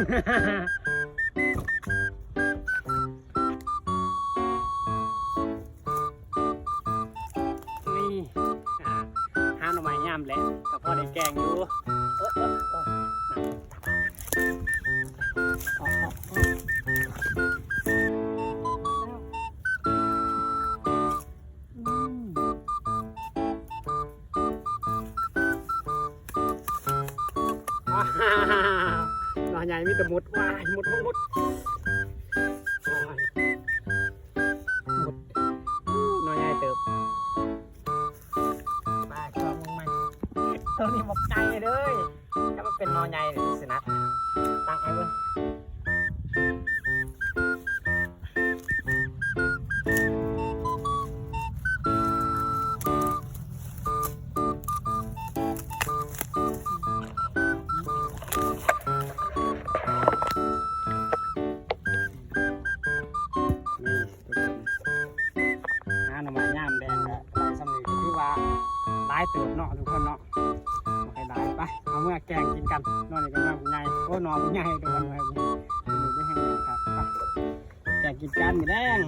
ນີ້ ອ່າ ຫາໜໍ່ໄມ້ຍາມແລງກໍພໍໄດ້ແກງຢູ່. ເອີ ເອີ ເອີ ອືມ ໜໍ່ໃຫຍ່ມີແຕ່ມົດ ວ້າຍ ມົດ ມົດ ມົດ ໂອ້ຍ ມົດ ໜໍ່ໃຫຍ່ເຕີບ. ໄປ ລອງເບິ່ງໃໝ່ ໂຕນີ້ບັກໃຫຍ່ເລີຍ. ຖ້າມັນເປັນໜໍ່ໃຫຍ່ນີ້ຊິໜັກ ຕັ້ງໃຫ້ເບິ່ງ. ນີ້ ຫາໜໍ່ໄມ້ຍາມແລງກໍໄດ້ສ່ຳນີ້ ກໍຖືວ່າຫຼາຍເຕີບເນາະທຸກຄົນເນາະ. ບໍ່ຄ່ອຍຫຼາຍ ໄປ ເອົາເມືອແກງກິນກັນ. ໜໍ່ນີ້ກໍໜໍ່ໃຫຍ່ ໂອ້ ໜໍ່ໃຫຍ່ທຸກຄົນ ໄປ ແກງກິນກັນມື້ແລງ.